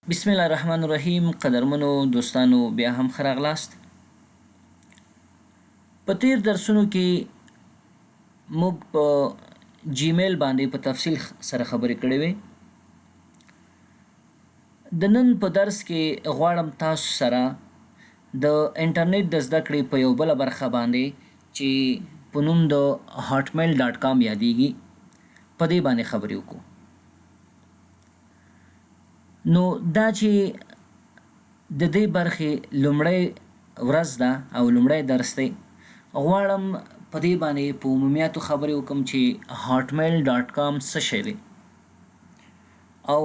بسم الله الرحمن الرحیم قدرمنو دوستانو بیا هم ښه راغلاست. په تیر درسونو کې موږ په جیمیل باندې په تفصیل سره خبرې کړې وې. د نن په درس کې غواړم تاسو سره د انټرنیټ د زده کړې په یو بله برخه باندې چې په نوم د هاټمیل ډاټ کام یادیږي په دې باندې خبرې وکړو. نو دا چې د دې برخې لومړۍ ورځ ده او لومړی درس دی، غواړم په دې باندې په عمومیاتو خبرې وکړم چې هاټمیل ډاټ کام څه شی دی او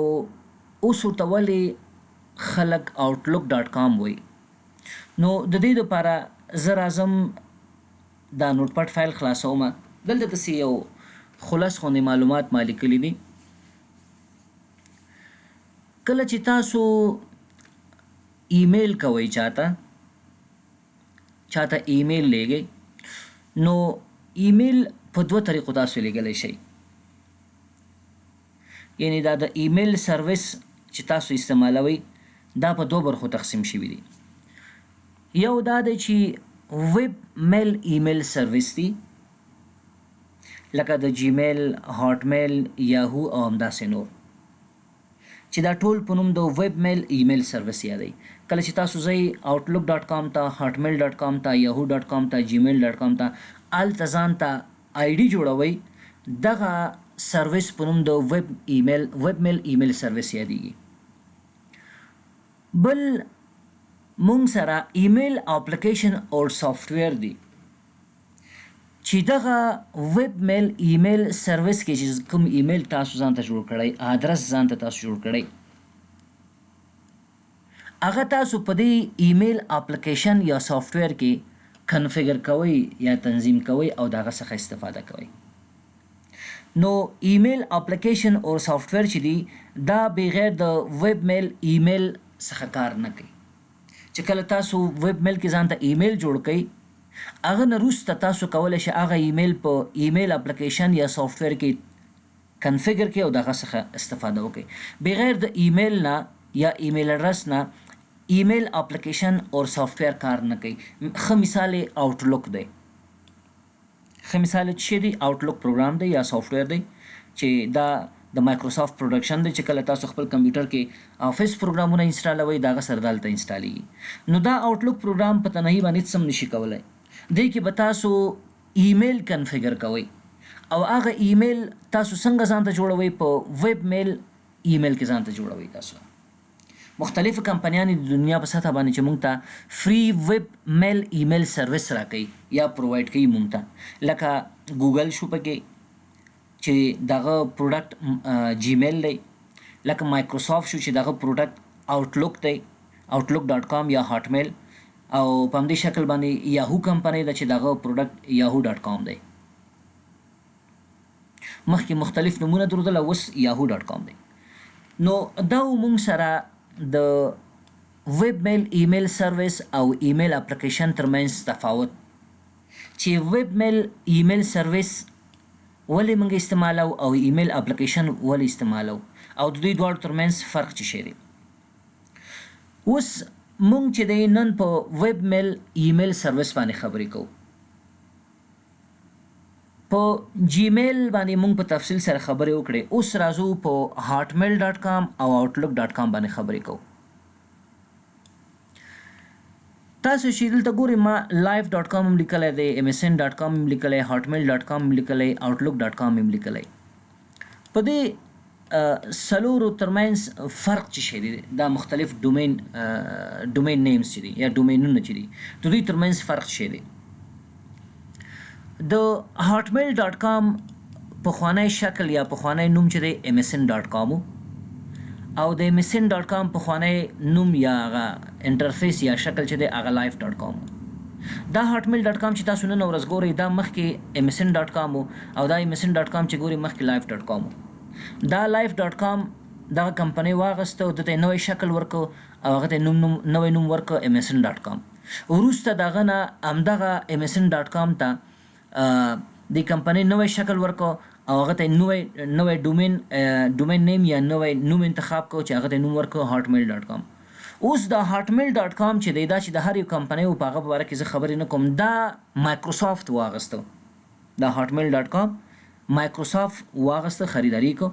اوس ورته ولې خلک آوټلوک ډاټ کام وایي. نو د دې لپاره زه راځم دا نوټپډ فایل خلاصوم. دلته داسې یو خلاص غوندې معلومات ما لیکلي دي. کله چې تاسو ایمیل کوئ، چاته چاته ایمیل لیږئ، نو ایمیل په دوه طریقو تاسو لیږلی شئ. یعنی دا د ایمیل سرویس چې تاسو استعمالوئ دا په دوه برخو تقسیم شوي دي. یو دا دی چې ویب میل ایمیل سرویس دی، لکه د جیمیل، هاټ میل، یاهو او همداسې نور، چې دا ټول په نوم د ویب میل ایمیل سرویس یادوي. کله چې تاسو ځئ آوټلوک ډاټ کام ته، هاټ میل ډاټ کام ته، یاهو ډاټ کام ته، جیمیل ډاټ کام ته، هلته ځان ته آی ډي جوړوئ، دغه سرویس په نوم د ویب میل ایمیل سرویس یادیږي. بل مونږ سره ایمیل اپلیکیشن او سافټویر دی چې دغه ویب میل ایمیل سرویس کې چې کوم ایمیل تاسو ځان ته جوړ کړئ، ادرس ځان ته تاسو جوړ کړئ، هغه تاسو په دې ایمیل اپلیکیشن یا سافټویر کې کنفیګر کوئ یا تنظیم کوئ او د هغه څخه استفاده کوئ. نو ایمیل اپلیکیشن او سافټویر چې دی دا بغیر د ویب میل ایمیل څخه کار نه کوي. چې کله تاسو ویب میل کې ځان ته ایمیل جوړ کړئ، هغه نه وروسته تاسو کولی شئ هغه ایمیل په ایمیل اپلیکیشن یا سافټویر کې کنفیګر کړئ او د هغه څخه استفاده وکړئ. بغیر د ایمیل نه یا ایمیل ادرس نه ایمیل اپلیکیشن او سافټویر کار نه کوي. ښه مثال یې آوټلوک دی. ښه مثال یې څه دی؟ آوټلوک پروګرام دی یا سافټویر دی چې دا د مایکروسافټ پروډکشن دی، چې کله تاسو خپل کمپیوټر کې آفیس پروګرامونه انسټالوئ د هغه سره دلته انسټالیږي. نو دا آوټلوک پروګرام په تنهایی باندې هېڅ هم نشي کولی. دې کې به تاسو ایمیل کنفیګر کوئ او هغه ایمیل تاسو څنګه ځان ته جوړوئ؟ په ویب میل ایمیل کې ځان ته جوړوئ. تاسو مختلفې کمپنیانې د دنیا په سطح باندې چې مونږ ته فری ویب میل ایمیل سرویس راکوي یا پرووایډ کوي مونږ ته، لکه ګوګل شو پکې چې دغه پروډکټ جیمیل دی، لکه مایکروسافټ شو چې دغه پروډکټ آوټلوک دی، آوټلوک ډاټ کام یا هاټ میل، او په همدې شکل باندې یاهو کمپنۍ ده چې دغه پروډکټ یاهو ډاټ کام دی. مخکې مختلف نومونه درلودل او اوس یاهو ډاټ کام دی. نو دا و مونږ سره د ویب میل ایمیل سرویس او ایمیل اپلیکیشن ترمنځ تفاوت، چې ویب میل ایمیل سرویس ولې موږ استعمالو او ایمیل اپلیکیشن ولې استعمالو او د دوی دواړو ترمنځ فرق څه شی دی. اوس مونږ چې دی نن په ویب میل ایمیل سرویس باندې خبرې کوو. په جیمیل باندې مونږ په تفصیل سره خبرې وکړې. اوس راځو په هاټ میل ډاټ کام او آوټلوک ډاټ کام باندې خبرې کوو. تاسو چې دلته ګورئ ما لایف ډاټ کام هم لیکلی دی، ایم اس ان ډاټ کام هم لیکلی، هاټ میل ډاټ کام هم لیکلی، آوټلوک ډاټ کام هم لیکلی. په دې څلورو ترمنځ فرق څه شی دی؟ دا مختلف ډومین نیمز چې دي یا ډومینونه چې دي د دوی ترمنځ فرق څه شی دی؟ د هاټ میل ډاټ کام پخوانی شکل یا پخوانی نوم چې دی ایم اس ان ډاټ کام و، او د ایم اس ان ډاټ کام پخوانی نوم یا هغه انټرفیس یا شکل چې دی هغه لایف ډاټ کام و. دا هاټ میل ډاټ کام چې تاسو نن ورځ ګورئ دا مخکې ایم اس ان ډاټ کام و، او دا ایم اس ان ډاټ کام چې ګورئ مخکې لایف ډاټ کام و. دا لایف ډاټ کام دغه کمپنۍ واغسته او دته یې نوی شکل ورکړ او هغه ته یې نوی نوم ورکړ ایم اس ان ډاټ کام. وروسته د هغه نه همدغه ایم اس ان ډاټ کام ته دې کمپنۍ نوی شکل ورکړ او هغه ته نوی نوی ډومین ډومین نیم یا نوی نوم انتخاب کړ چې هغه ته نوم ورکړ هاټ میل ډاټ کام. اوس دا هاټ میل ډاټ کام چې دی، دا چې د هر یو کمپنۍ و په هغه په باره کې زه خبرې نه کوم، دا مایکروسافت واغسته. دا هاټ میل ډاټ کام مایکروسافت واغسته، خریداري کو.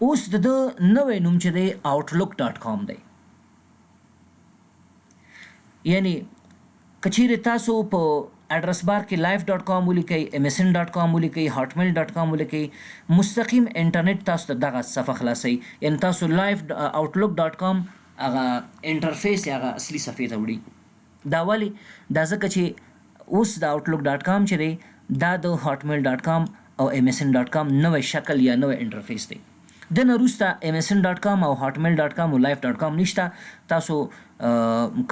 اوس د ده نوی نوم چې دی آوټلوک ډاټ کام دی. یعنی که چیرې تاسو په اډرس بار کې لایف ډاټ کام ولیکئ، ایم اس ان ډاټ کام ولیکئ، هاټ میل ډاټ کام ولیکئ، مستقیم انټرنیټ تاسو ته دغه صفحه خلاصوي. یعنی تاسو لایف آوټلوک ډاټ کام هغه انټرفیس یا هغه اصلي صفحې ته وړي. دا ولې؟ دا ځکه چې اوس د آوټلوک ډاټ کام چې دی دا د هاټ میل ډاټ کام او ایم اس ان ډاټ کام نوی شکل یا نوی انټرفیس دی. د نه وروسته ایم اس ان ډاټ کام او هاټ میل ډاټ کام او لایف ډاټ کام نشته. تاسو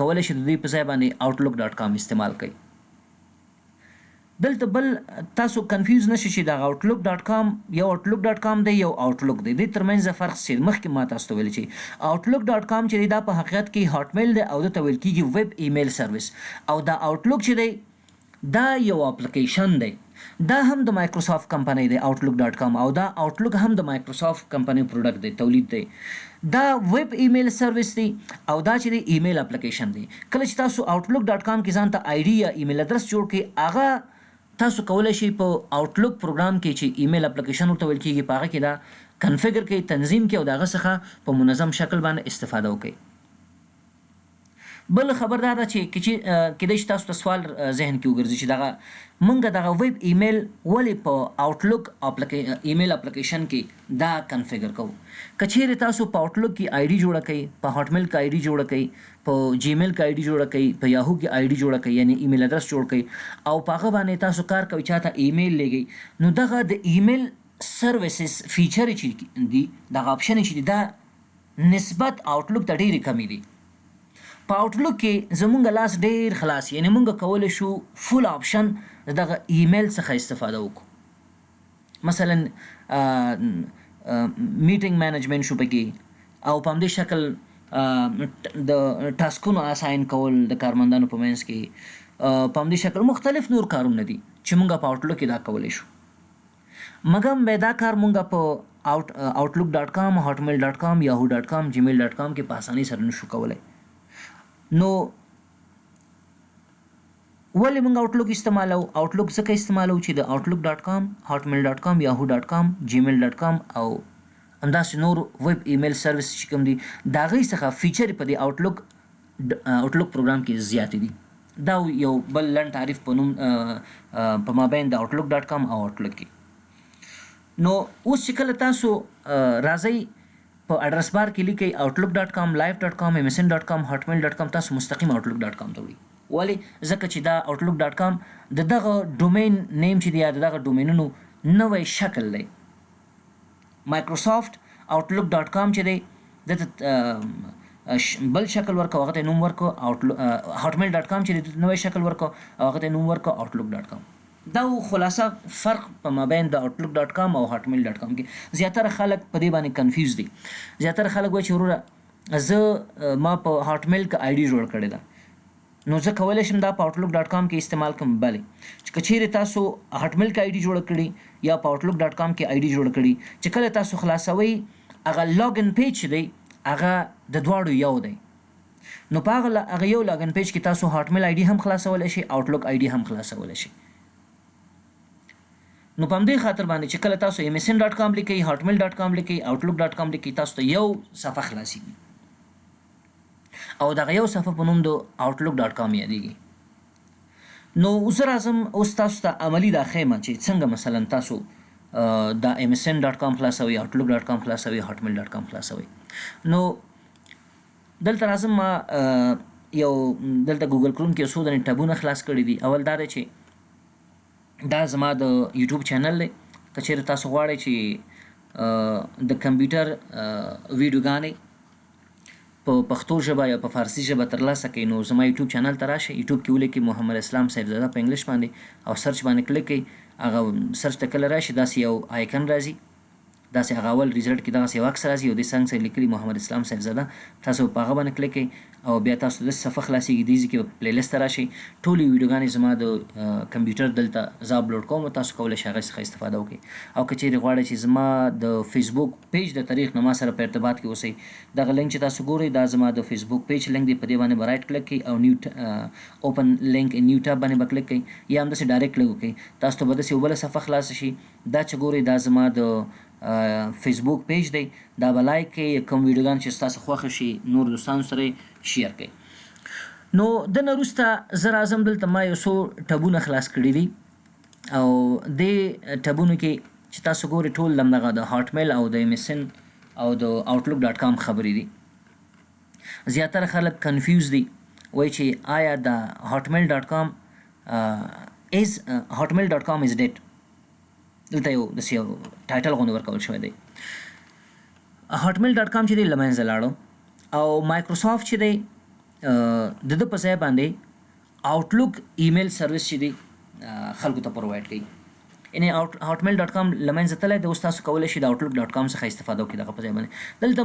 کولی شئ د دوی په ځای باندې آوټلوک ډاټ کام استعمال کړئ. دلته بل تاسو کنفیوز نشئ چې دغه آوټلوک ډاټ کام یو آوټلوک ډاټ کام دی یو آوټلوک دی، دې ترمنځ فرق څه دی؟ مخکې ما تاسو ته ویل چې آوټلوک ډاټ کام چې دی دا په حقیقت کې هاټ میل دی او ده ته ویل کیږي ویب ایمیل سروس، او دا آوټلوک چې دی دا یو اپلیکیشن دی، دا هم د مایکروسافت کمپنۍ دی آوټلوک ډاټ کام، او دا آوټلوک هم د مایکروسافت کمپنۍ پروډکټ دی، تولید دی. دا ویب ایمیل سروس دی او دا چې دی ایمیل اپلیکیشن دی. کله چې تاسو آوټلوک ډاټ کام کې ځان ته آی ډي یا ایمیل ادرس جوړ کړئ، هغه تاسو کولی شئ په آوټلوک پروګرام کې چې ایمیل اپلیکیشن ورته ویل کیږي په هغه کې دا کنفیګر کړئ، تنظیم کړئ او د هغه څخه په منظم شکل باندې استفاده وکړئ. بل خبر دا ده چې کیدای شي تاسو ته سوال ذهن کې وګرځي چې دغه مونږ دغه ویب ایمیل ولې په آوټلوک ایمیل اپلیکیشن کې دا کنفیګر کوو. که چیرې تاسو په آوټلوک کې آی ډي جوړه کړئ، په هاټ میل کې آی ډي جوړه کړئ، په جیمیل کې آی ډي جوړه کړئ، په یاهو کې آی ډي جوړه کړئ، یعنی ایمیل ادرس جوړ کړئ او په هغه باندې تاسو کار کوئ، چاته ایمیل لیږئ، نو دغه د ایمیل سرویسز فیچر چې دي، دغه آپشن چې دي، دا نسبت آوټلوک ته ډېرې کمې دي. په آوټلوک کې زمونږ لاس ډېر خلاص، یعنی مونږ کولی شو فول آپشن د دغه ایمیل څخه استفاده وکړو. مثلا میټینګ منیجمنټ شو پکې، او په همدې شکل د ټاسکونو اساین کول د کارمندانو په منځ کې، په همدې شکل مختلف نور کارونه دي چې مونږ په آوټلوک کې دا کولی شو. مګم بیا دا کار مونږ په آوټلوک ډاټ کام، هاټ میل ډاټ کام، یاهو ډاټ کام، جیمیل ډاټ کام کې په اسانۍ سره نشو کولی. نو ولې مونږ آوټلوک استعمالو؟ آوټلوک ځکه استعمالو چې د آوټلوک ډاټ کام، هاټ میل ډاټ کام، یاهو ډاټ کام، جیمیل ډاټ کام او همداسې نور ویب ایمیل سروس چې کوم دي د هغې څخه فیچر په دې آوټلوک پروګرام کې زیاتې دي. دا یو بل لنډ تعریف په نوم په مابین د آوټلوک ډاټ کام او آوټلوک کې. نو اوس چې کله تاسو راځئ په اډرس بار کې لیکئ آوټلوک ډاټ کام، لایف ډاټ کام، ایم اس ان ډاټ کام، هاټ میل ډاټ کام، تاسو مستقیم آوټلوک ډاټ کام ته وړي. ولې؟ ځکه چې دا آوټلوک ډاټ کام د دغه ډومین نیم چې دی یا د دغه ډومینونو نوی شکل دی. مایکروسافت آوټلوک ډاټ کام چې دی دته بل شکل ورکړ، هغه ته نوم ورکړ هاټ میل ډاټ کام چې دی دته نوی شکل ورکړ او هغه ته نوم ورکړ آوټلوک ډاټ کام. دا خلاصه فرق په مابین د آوټلوک ډاټ کام او هاټ میل ډاټ کام کې. زیاتره خلک په دې باندې کنفیوز دي. زیاتره خلک وایي چې وروره زه ما په هاټ میل کې آی ډي جوړ کړې ده، نو زه کولی شم دا په آوټلوک ډاټ کام کې استعمال کړم. بلې، چې که چیرې تاسو هاټ میل کې آی ډي جوړه کړي یا په آوټلوک ډاټ کام کې آی ډي جوړه کړي، چې کله تاسو خلاصوئ هغه لاګ ان پیج چې دی هغه د دواړو یو دی. نو په هغه یو لاګ ان پیج کې تاسو هاټ میل آی ډي هم خلاصولی شئ، آوټلوک آی ډي هم خلاصولی شئ. نو په همدې خاطر باندې چې کله تاسو ایم اس ان ډاټ کام لیکئ، هاټ میل ډاټ کام لیکئ، آوټلوک ډاټ کام لیکئ، تاسو ته یو صفحه خلاصیږي او دغه یو صفحه په نوم د آوټلوک ډاټ کام یادیږي. نو زه راځم اوس تاسو ته عملي دا ښیم چې څنګه مثلا تاسو دا ایم اس ان ډاټ کام خلاصوئ، آوټلوک ډاټ کام خلاصوئ، هاټ میل ډاټ کام خلاصوئ. نو دلته راځم ما یو دلته ګوګل کروم کې یو څو دانې ټبونه خلاص کړي دي. اول دا دی چې دا زما د یوټیوب چینل دی. که چیرې تاسو غواړئ چې د کمپیوټر ویډیوګانې په پښتو ژبه یا په فارسي ژبه ترلاسه کړئ، نو زما یوټیوب چینل ته راشئ. یوټیوب کې ولیکئ محمد اسلام صاحبزاده په انګلیش باندې او سرچ باندې کلیک کړئ. هغه سرچ ته کله راشي داسې یو آیکن راځي، داسې هغه اول ریزلټ کې دغسې یو عکس راځي او دې څنګ سره لیکلي محمد اسلام صاحبزاده، تاسو په هغه باندې کلیک کړئ او بیا تاسو ته داسې صفحه خلاصیږي. دې ځای کې به پلی لیست ته راشئ، ټولې ویډیوګانې زما د کمپیوټر دلته زه اپلوډ کوم، تاسو کولی شئ هغې څخه استفاده وکړئ. او که چیرې غواړئ چې زما د فیسبوک پیج د طریق نه ما سره په ارتباط کې اوسئ، دغه لینک چې تاسو ګورئ دا زما د فیسبوک پیج لینک دی، په دې باندې به رایټ کلیک کړئ او نیو اوپن لینک ان نیو ټاب باندې به کلیک کړئ یا همداسې ډایرکټ کلیک وکړئ، تاسو ته به داسې یوه بله صفحه خلاصه شي. دا چې ګورئ دا زما د فیسبوک پیج دی، دا به لایک کړئ، کوم ویډیوګان چې ستاسو خوښ شي نور دوستانو سره شیر کړئ. نو د نه وروسته زه راځم دلته ما یو څو ټبونه خلاص کړي دي او دې ټبونو کې چې تاسو ګورئ ټول همدغه د هاټ میل او د ایم اس ان او د آوټلوک ډاټ کام خبرې دي. زیاتره خلک کنفیوز دي، وایي چې آیا د هاټ میل ډاټ کام از هاټ میل ډاټ کام از ډیډ. دلته یو داسې یو ټایټل غوندې ورکول شوی دی. هاټ میل ډاټ کام چې دی له منځه لاړو او مایکروسافټ چې دی د ده په ځای باندې آوټلوک ایمیل سرویس چې دی خلکو ته پرووایډ کوي. یعنی هاټ میل ډاټ کام له منځه تللی دی، اوس تاسو کولی شئ د آوټلوک ډاټ کام څخه استفاده وکړئ دغه په ځای باندې. دلته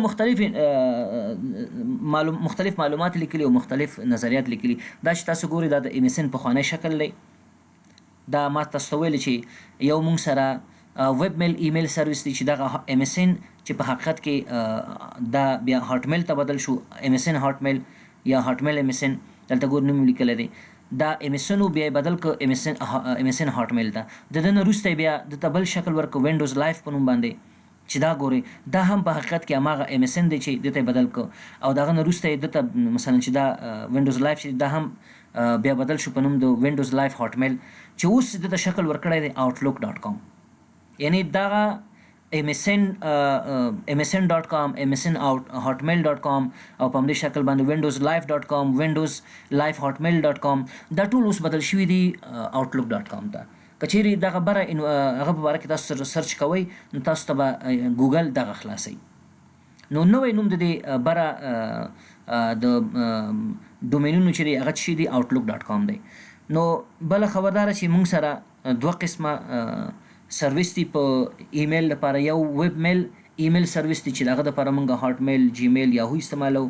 مختلف معلومات لیکلي او مختلف نظریات لیکلي. دا چې تاسو ګورئ دا د ایم اس ان پخوانی شکل دی. دا ما تاسو ته ویل چې یو مونږ سره ویب میل ایمیل سرویس دی چې دغه ایم اس ان چې په حقیقت کې دا بیا هاټ میل ته بدل شو، ایم اس ان هاټ میل یا هاټ میل ایم اس ان، دلته ګور نوم لیکلی دی. دا ایم اس ان بیا یې بدل کړ ایم اس ان هاټ میل ته. د ده نه وروسته یې بیا ده ته بل شکل ورکړ وینډوز لایف په نوم باندې چې دا ګورئ دا هم په حقیقت کې هماغه ایم اس ان دی چې ده ته یې بدل کړ. او د هغه نه وروسته یې ده ته مثلا چې دا وینډوز لایف چې دا هم بیا بدل شو په نوم د وینډوز لایف هاټ میل چې اوس ده ته شکل ورکړی دی آوټلوک ډاټ کام. یعنی دغه ایم اس ان، ایم اس ان ډاټ کام، ایم اس ان هاټ میل ډاټ کام او په همدې شکل باندې وینډوز لایف ډاټ کام، وینډوز لایف هاټ میل ډاټ کام، دا ټول اوس بدل شوي دي آوټلوک ډاټ کام ته. که چیرې دغه بره هغه په باره کې تاسو سرچ کوئ نو تاسو ته به ګوګل دغه خلاصوي. نو نوی نوم د دې بره د ډومینونو چې دی هغه څه شی دی، آوټلوک ډاټ کام دی. نو بله خبرداره چې موږ سره دوه قسمه سرویس دی په ایمیل لپاره. یو ویب میل ایمیل سرویس دی چې د هغه دپاره موږ هاټ میل، جیمیل، یاهو استعمالو،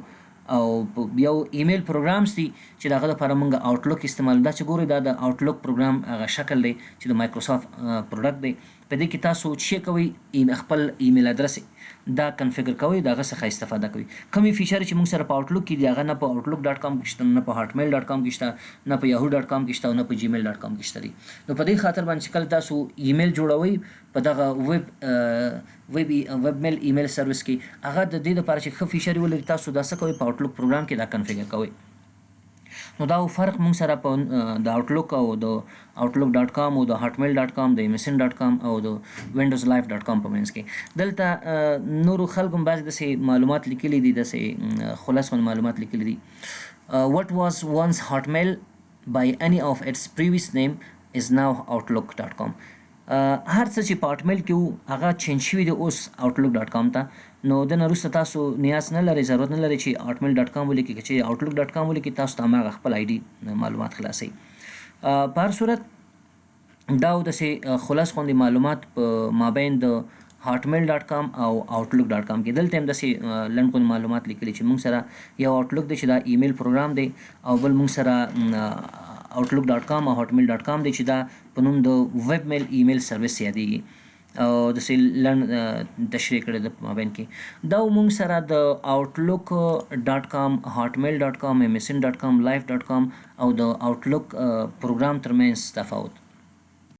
او یو ایمیل پروګرامز دی چې د هغه دپاره موږ آوټلوک استعمالو. دا چې ګورئ دا د آوټلوک پروګرام هغه شکل دی چې د مایکروسافټ پروډکټ دی. په دې کې تاسو څه کوئ، خپل ایمیل ادرس دا کنفیګر کوئ، د هغه څخه استفاده کوئ. کومې فیچر چې موږ سره په آوټلوک کې دي هغه نه په آوټلوک ډاټ کام کې شته، نه په هاټ میل ډاټ کام کې شته، نه په یاهو ډاټ کام کې شته او نه په جیمیل ډاټ کام کې شته دي. نو په دې خاطر باندې چې کله تاسو ایمیل جوړوئ په دغه ویب میل ایمیل سرویس کې، هغه د دې لپاره چې ښه فیچر ولري تاسو دا څه کوئ، په آوټلوک پروګرام کې دا کنفیګر کوئ. نو دا فرق موږ سره په د آوټلوک او د آوټلوک ډاټ کام او د هاټ میل ډاټ کام، د ایم اس ان ډاټ کام او د وینډوز لایف ډاټ کام په منځ کې. دلته نورو خلکو هم بعضې داسې معلومات لیکلي دي، داسې خلاص غوندې معلومات لیکلي دي. What was once Hotmail by any of its previous name is now outlook.com. هر څه چې په هاټ میل کې وو هغه چینج شوي دي اوس آوټلوک ډاټ کام ته. نو د نه وروسته تاسو نیاز نه لرئ، ضرورت نه لرئ چې هاټ میل ډاټ کام ولیکئ. که چېرې آوټلوک ډاټ کام ولیکئ تاسو ته هماغه خپل آی ډي معلومات خلاصوي. په هر صورت دا و داسې خلاص غوندې معلومات په مابین د هاټ میل ډاټ کام او آوټلوک ډاټ کام کې. دلته هم داسې لنډ غوندې معلومات لیکلي چې موږ سره یو آوټلوک دی چې دا ایمیل پروګرام دی، او بل موږ سره آوټلوک ډاټ کام او هاټ میل ډاټ کام دی چې دا په نوم د ویب میل ایمیل سرویس یادېږي. او داسې لنډ تشریح کړی ده په مابین کې. دا و موږ سره د آوټلوک ډاټ کام، هاټ میل ډاټ کام، ایم اس ان ډاټ کام، لایف ډاټ کام او د آوټلوک پروګرام ترمنځ تفاوت.